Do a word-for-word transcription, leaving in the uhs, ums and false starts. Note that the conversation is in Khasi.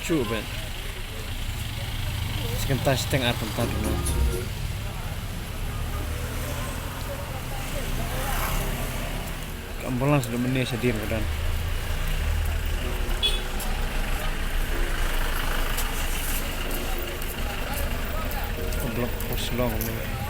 Shu bet. Shi kynta shiteng ar kynta duna. Ka ambulance da mynne sha dien ka don. Ka block post long mynne.